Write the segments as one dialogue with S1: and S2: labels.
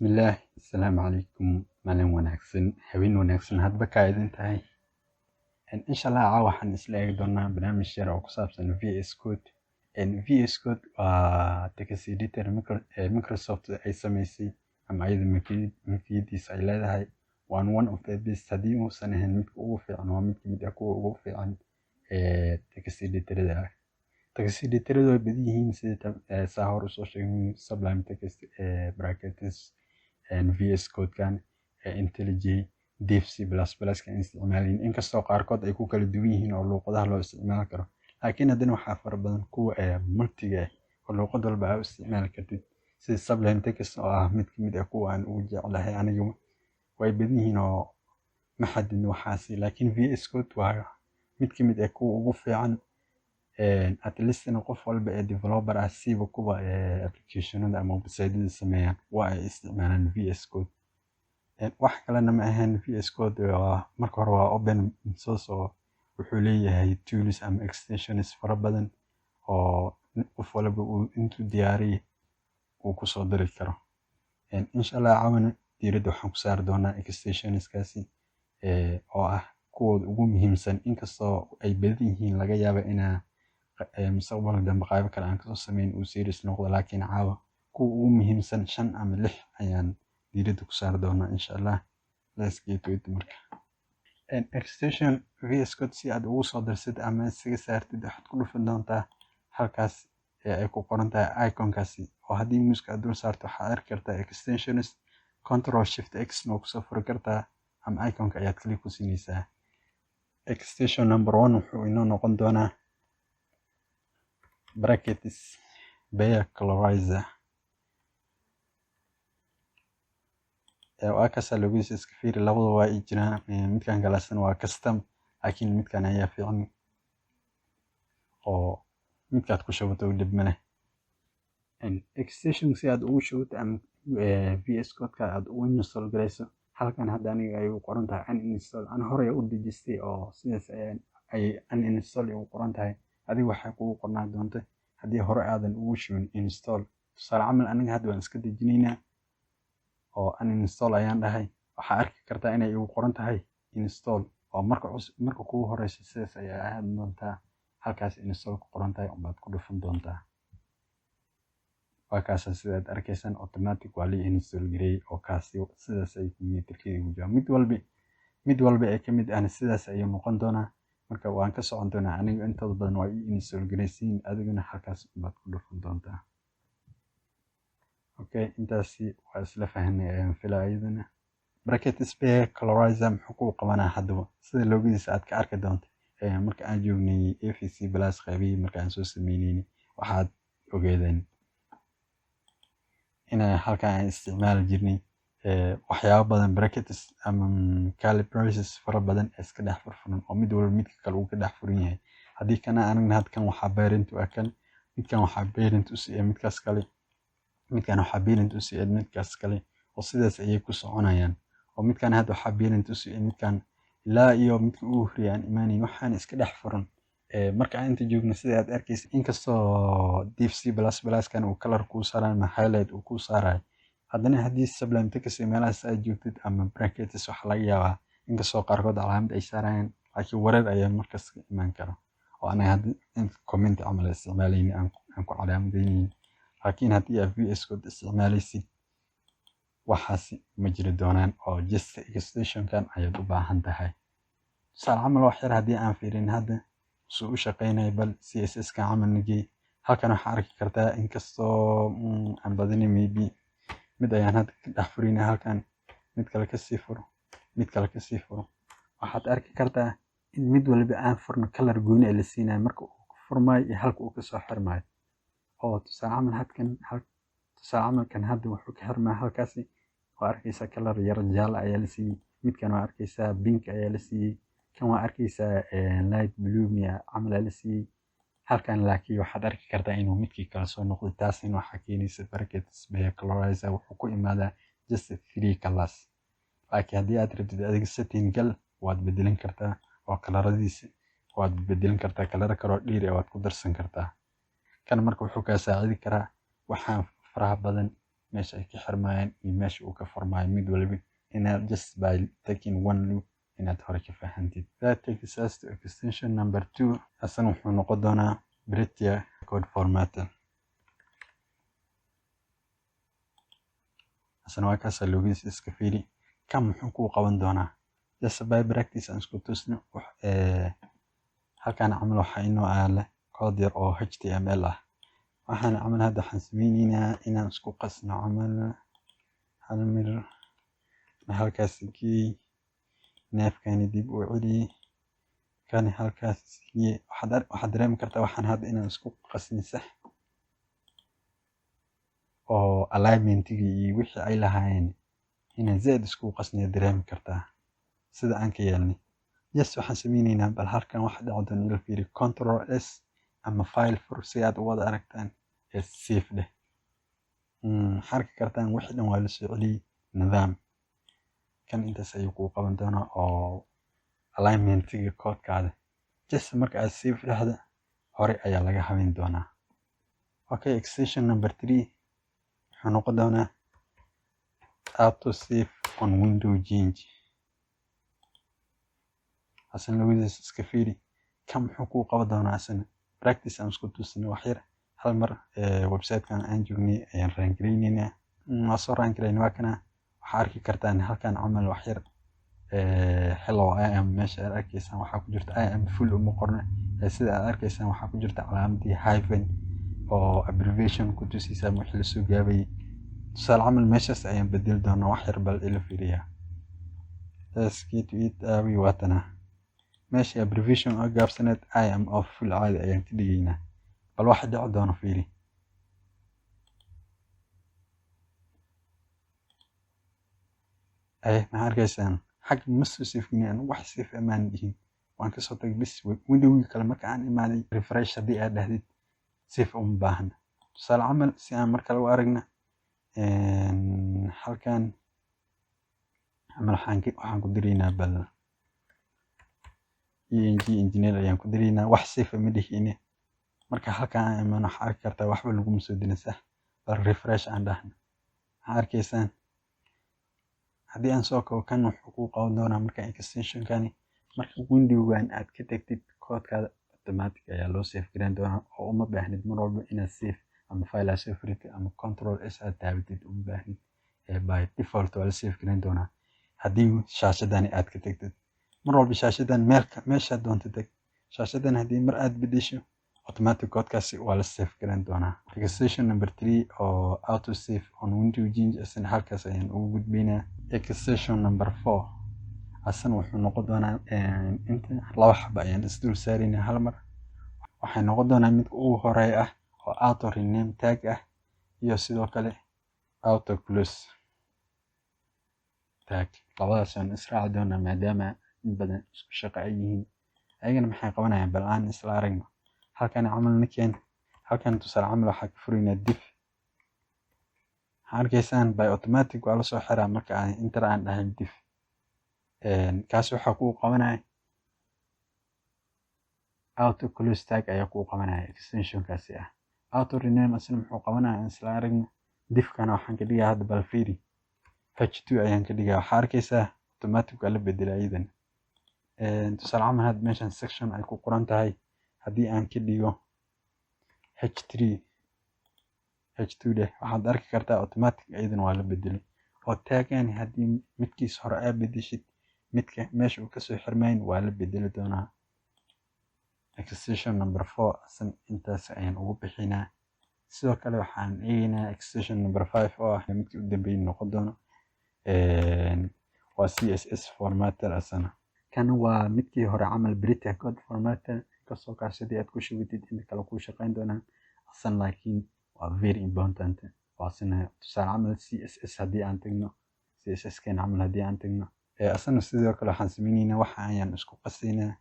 S1: Bismillaah, asalaamu calaykum, maalin wanaagsan, habeen wanaagsan, hadba kaa idin tahay. Insha Allah caawa waxaan isla eegi doonaa barnaamij yar oo ku saabsan VS Code. VS Code waa text editor Microsoft ay sameysay ama ayada milkiyadiisa ay leedahay. Waan one of the best, haddii uusan ahayn midka ugu fiican, waa mid kamid ah kuwa ugu fiican ee text editorada ah. Text editorada way badan yihiin, sida saa hore usoo sheegnay: Sublime Text, Brackets, VS Code-kan, IntelliJ, Dev C++ kan isticmaalin. Inkastoo qaarkood ay ku kala duwan yihiin oo luuqadaha loo isticmaali karo, laakiin haddana waxaa fara badan kuwa multiga ah oo luuqad walba aad u isticmaali kartid, sida Sublime Text oo ah mid kamid ah kuwa aan ugu jeclahay aniga. Way badan yihiin oo ma xadidno waxaasi, laakiin VS Code waa mid kamid ah kuwa ugu fiican, at least in qof walba ee developer ah, siiba kuwa applicationada ama website-yada sameeyaan, waa ay isticmaalaan VS Code. Wax kalena ma ahayn, VS Code waa marka hore waa open source oo wuxuu leeyahay tools ama extensions fara badan oo qof walba uu intuu diyaariyay uu kusoo dari karo. Insha Allah caawana diiradda waxaan ku saari doonaa extensionskaasi oo ah kuwooda ugu muhiimsan. Inkastoo ay badan yihiin, laga yaabo inaa mustaqbalka dambe qaybo kale aan kasoo sameyn, uu series noqdo, laakiin caawa kuwa ugu muhiimsan shan ama lix ayaan diiradda ku saari doonaa, insha Allah. Let's get to it. Marka extension VS Code si aad ugu soo darsid ama isaga saartid, waxaad ku dhufan doontaa halkaas ee ay ku qoran tahay iconkaasi, oo haddii muuska aad dul saarto waxaad arki kartaa extensions. Control Shift X na waa kusoo furi kartaa ama iconka ayaad click ku siinaysaa. Extension number one wuxuu inoo noqon doonaa Brackets Pair Colorizer. Waa kaasaa loogadiisa, iska fiiri, labadaba waa ii jiraan. Midkan kaleasna waa custom, laakiin midkan ayaa fiican oo midkaad ku shubato dhib ma leh. Extension si aad ugu shubato ama VS Code-ka aad ugu install garayso, halkan hadda aniga ay ugu qoran tahay uninstall. Ana horey u dejistay oo sidaas ayay uninstall ugu qoran tahay. Adiga waxay kugu qornaan doonta haddii hore aadan ugu shubin install. Tusaale camal, aniga hadda waan iska dejinaynaa oo uninstall ayaan dhahay. Waxaa arki kartaa inay igu qoran tahay install, oo marka cusub, marka kugu horeyso sidaas ayay ahaan doontaa. Halkaas install ku qoran tahay unbaad ku dhufan doontaa. Waa kaasa, sidaad arkaysaan automatic waa la install gareeyay oo kaasi sidaas ay kombiyuutarkayga ugu jiraan. Mid walba ee kamid ahna sidaas ayuu noqon doonaa. Marka waan ka socon doonaa, aniga intooda badan waa ii install garaysiin, adiguna halkaas unbaad ku dhufan doontaa. Okay, intaasi waa isla fahnay ayaan filaa iyadana. Brackets Pair Colorizer muxuu kuu qabanaa haddaba? Sida loogadiisa aad ka arki doonto, marka aan joognay AVC Plus qaybihii marka aan soo sameyneynay, waxaad ogeedeen inaan halkan aan isticmaali jirnay waxyaabo badan, brackets ama curly braces fara badan ee iska dhex furfuran oo mid walba midka kale uu ka dhex furan yahay. Haddii kana anagna had kan waxaa parent u ah kan, midkan waxaa parent u sii ah midkaas kale, midkan waxaa parent u sii ah midkaas kale, oo sidaas ayay ku soconayaan. Oo midkan hadda waxaa parent u sii ah midkan, ilaa iyo midka ugu horreeya aan imaanayn, waxaan iska dhex furan. Marka aan inta joogno, sida aad arkaysa, inkastoo Dev C++ kan uu color kuu saarayo ama highlight uu kuu saarayo, haddana haddii Sublime Text meelahaas aad joogtid ama brackets, waxaa laga yaabaa, inkastoo qaarkood calaamad ay saarayaan, laakiin wareer ayaa markaas ka imaan kara. Oo anaga hadda inta comment camal isticmaalayni aan ku calaamadaynayn, laakiin haddii aad VS Code isticmaalaysid waxaasi ma jiri doonaan, oo just extensionkan ayaad u baahan tahay. Tusaale camal, wax yar haddii aan fiirin hadda suu u shaqeynayo, bal CSS kan camal nagey. Halkan waxaa arki kartaa, inkastoo aan badinin, maybe mid ayaan hadda ka dhex furinay halkan, mid kale kasii furo, mid kale kasii furo, waxaad arki kartaa in mid walba aan furno color gooni ah la siinayo marka uu furmaayo iyo halka uu kasoo xirmaayo. Oo tusaale camal hadkan, tusaale camal kan hadda wuxuu ka xirmaa halkaasi, waa arkaysaa color yar jaale ayaa la siiyey. Midkan waa arkaysaa pink ayaa la siiyey. Kan waa arkaysaa light blue miya camal ayaa la siiyey halkan. Laakiin waxaad arki kartaa inuu midkii kale soo noqday. Taasina waxaa keenaysa Brackets Pair Colorizer wuxuu ku imaadaa just three colors, laakiin haddii aad rabtid adiga setting gal, waad bedelin kartaa oo kalaradiisa waad bedelin kartaa, kalaro kaloo dheeri ah waad ku darsan kartaa. Kan marka wuxuu kaa saacidi karaa waxaan faraha badan Meesha ay ka xirmayaan iyo meesha uu ka furmayo mid waliba inaad just by taking one look inaad hore ka fahantid. That takes us to extension number 2. Asana wuxuu noqon doonaa Prettier Code Formatter. Asana waa kaasa, logiis iska fiiri. Kan muxuu kuu qaban doonaa? Just by practice aan isku tusno. Halkan camal waxaa inoo aala code yar oo HTML ah. Waxaan camal hadda waxaan sameyneynaa inaan isku qasno camal hal mir. Halkaas geey, neefkani dib u celi, kani halkaas geey. Waxaad dareemi kartaa waxaan hadda inaan isku qasni, sax, oo alignmentigii iyo wixii ay lahaayeen inaan zaid isku qasnay dareemi kartaa sida aan ka yeelnay. Yes, waxaan sameyneynaa bal halkan waxa dhici doona ila fiiri. Control S ama file fur si aad u wada aragtaan ee save dheh. Waxaa arki kartaan wixii dhan waa la soo celiyey nidaam. Kan intaas ayuu kuu qaban doonaa oo alignmentiga koodkaada. Just marka aad save dhahda, hore ayaa laga habeyn doonaa. Okay, extension number 3 wuxuu noqon doonaa auto save on window change. Asana logadiisa iska fiiri. Kan muxuu kuu qaban doonaa asana? Practice aan isku tusino wax yar. Hal mar website-kan aan joognay ayaan run gareyneynaa. Waa soo run gareynay, waa kana. Waxaa arki kartaan halkan camal wax yar, "Hello, I am." Meesha aad arkaysaan waxaa ku jirta "I am" full uma qorna. Sida aad arkaysaan waxaa ku jirta calaamadii hyphen oo abbreviation ku tusaysa wixii lasoo gaabayay. Tusaale camal meeshaas ayaan bedeli doonaa wax yar. Bal ila fiiriya. Let's get it. Aawi, waatana meesha abbreviation oo gaabsaneed, "I am" oo full caadi ayaan ka dhigaynaa. Bal waxa dhici doono fiiri. Ay, maxaa arkaysaan? Xag ma soo save aan wax save amaan dhihin, waan kasoo tagay bis. Windowgii kale marka aan imaaday, refresh haddii aad dhahdid, save uma baahna. Tusaale camal si aan mar kale u aragna, halkan camal waxaan ku diraynaa bal eng engineer ayaan ku diraynaa. Wax save ma dhihine. Marka halkan aan imaano, waxaa arki kartaa waxba laguma soo dirin, sax? Bal refresh aan dhahno. Maxaa arkaysaan haddii aan soo kabo? Kan wuxuu kuu qaban doonaa marka extensionkani, marka windowgan aad ka tagtid, koodkaada automatic ayaa loo save gareyn doonaa oo uma baahnid mar walba inaad save ama file aad soo furitid ama Control S aad taabatid, uma baahnid. By default waa la save gareyn doonaa haddii shaashadani aad ka tagtid. Mar walba shaashadan meelka meeshaad doonto tag, shaashadan haddii mar aad bedesho, automatic koodkaasi waa la save gareyn doonaa. Extension number 3 oo auto save on window change isna halkaas ayaan ugu gudbaynaa. Extension number 4 asana wuxuu noqon doonaa, inta laba xaba ayaan isdul saaraynaa hal mar. Waxay noqon doonaa midka ugu horeeya ah oo auto rename tag ah iyo sidoo kale auto close tag. Labadaas ayaan israaci doonaa maadaama in badan isku shaqo ay yihiin. Ayagana maxay qabanayaan? Bal aan isla aragno. Halkan camal ninkeen, halkan tusaale camal waxaa ka furaynaa div. Waxaa arkaysaan by automatic waa lasoo xiraa marka aan enter aan dhahay div. Kaas waxaa kuu qabanaya auto close tag ayaa kuu qabanaya extensionkaasi ah. Auto rename asna muxuu qabanaya? Aan isla aragno. Divkana waxaan ka dhigaa hadda, bal fiiri, h2 ayaan ka dhigaa. Waxaa arkaysaa automatic waa la bedelay iyadan. Tusaale camal hadda meeshan section ay ku qoran tahay haddii aan ka dhigo h3, h2 dheh, waxaad arki kartaa automatic iyadan waa la bedelay. Oo tagani haddii midkiis hore aad bedeshid, midka meesha uu kasoo xirmayn waa la bedeli doonaa. Extension number 4 asan intaas ayaan ugu bixinaa. Sidoo kale waxaan eegaynaa extension number 5 oo ah midkii u dambeeyay noqon doono, waa CSS formatter asana. Kan waa midkii hore camal, Prettier Code Formatter, inkastoo kaas haddii aad ku shubitid inta kale kuu shaqeyn doonaan asan, laakiin waa very important. Waa asana tusaale camal CSS haddii aan tagno, CSS kan camal haddii aan tagno, asana sidoo kale waxaan sameyneynaa waxa ayaan isku qasaynaa.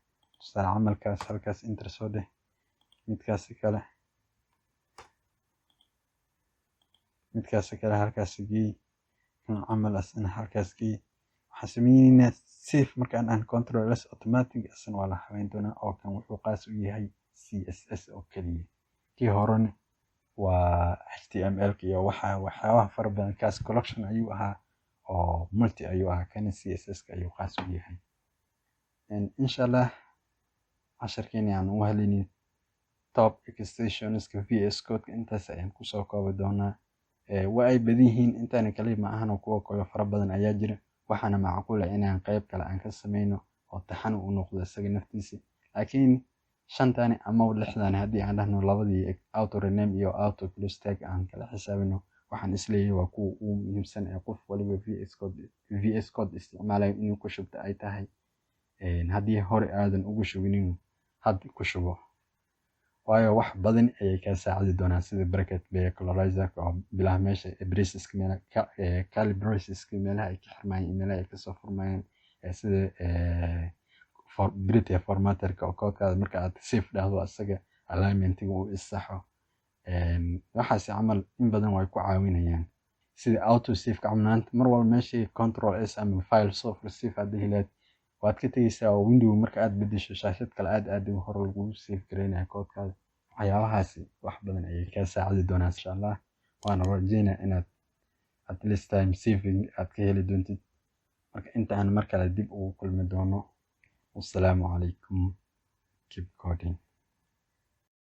S1: Tusaale camalkaas halkaas enter soo dheh, midkaasi kale, midkaasi kale halkaas geey, kan camal asana halkaas geey. Waxaan sameyneynaa save markaan aan Control S, automatic asana waa la habeyn doonaa oo kan wuxuu qaas u yahay CSS oo keliya. Kii horena Waa HTML iyo waxa waxyaabaha fara badan. Kaas collection ayuu ahaa oo multi ayuu ahaa, kana CSS ayuu khaas u yahay. Insha Allah, casharkeeni aan ugu hadlaynay top extensionska VS Code intaas ayaan kusoo koobi doonaa. Waa ay badan yihiin, intaana kaliya ma ahan, kuwa kale fara badan ayaa jira. Waxaana macquul ah inaan qayb kale aan ka sameyno oo taxan u noqdo isaga naftiisa. Laakiin shantani ama lixdani, haddii aan dhahno labadii auto rename iyo auto close tag aan kala xisaabino, waxaan isleeyahay waa kuwa ugu muhiimsan ee qof waliba VS Code isticmaalayo inuu ku shubto ay tahay. Haddii hore aadan ugu shubinin, had ku shubo, waayo wax badan ayay kaa saacidi doonaan, sida bracket colorizer oo bilaha meesha braceska, meelaha curly braceska, meelaha ay ka xirmayaan iyo meelaha ay kasoo furmayaan, sida prettier formatterka oo codekaada marka aad save dhahdo asaga alignmentiga uu isaxo. Waxaas camal in badan way ku caawinayaan, sida auto save ka camal. Mar walba meeshii Control S ama file soo fur save aad dhihi lahayd, waad ka tegeysaa oo window marka aad bedesho, shaashad kale aad aado, hore lagugu save gareynaya codekaada. Waxyaabahaasi wax badan ayay kaa saacidi doonaan, insha Allah. Waana rajeynaya inaad at least time saving aad ka heli doontid. Marka inta aan mar kale dib ugu kulmi doono, wassalaamu calaykum, keep coding.